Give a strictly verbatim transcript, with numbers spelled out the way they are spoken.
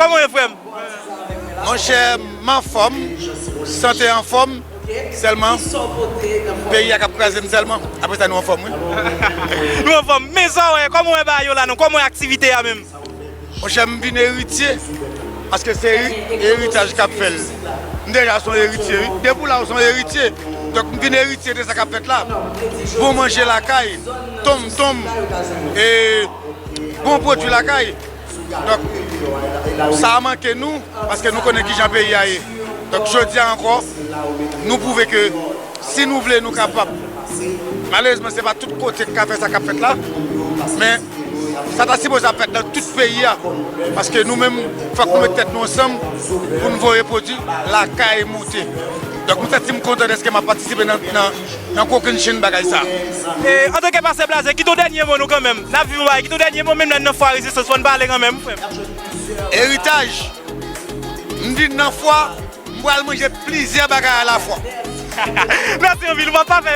Kòman w ye, frè m? Monchè, m anfòm, sante anfòm, sèlman peyi a k ap kraze m sèlman. Apre sa, nou anfòm, wi. Nou anfòm. Men sa w wè, kòman w wè bagay yo la, non? Kòman w wè aktivite a menm? Monchè, m vin eritye, paske se eri-, eritaj k ap fè l. M deja se yon eritye, wi. Depi w la, w se yon eritye. Donk, m vin eritye de sa k ap fèt la. Bon manje lakay, tonm tonm, e bon pwodui lakay. Donk, sa a manke nou, paske nou konnen kijan peyi a ye. Donk, jodi a ankò, nou pwouve ke si nou vle, nou kapab. Malerezman, se pa tout kote k ka fè sa k ap fèt la, men sa ta sipoze ap fèt nan tout peyi a. Paske nou menm, fòk nou met tèt nou ansanm pou n voye pwodui lakay moute. Donk, m santi m kontan dèske m ap patisipe nan, nan, nan kokennchenn bagay sa. E, antanke pastè Blaze, kite yon dènye mo nou kanmenm. N ap viv yon bagay, kite yon dènye mo, menm lè n nan fwa rezistans, fò n pale kanmenm, frè m. Eritaj, m vin nan fwa, m pral manje plizyè bagay alafwa. Mèsi anpil, w ap pa fè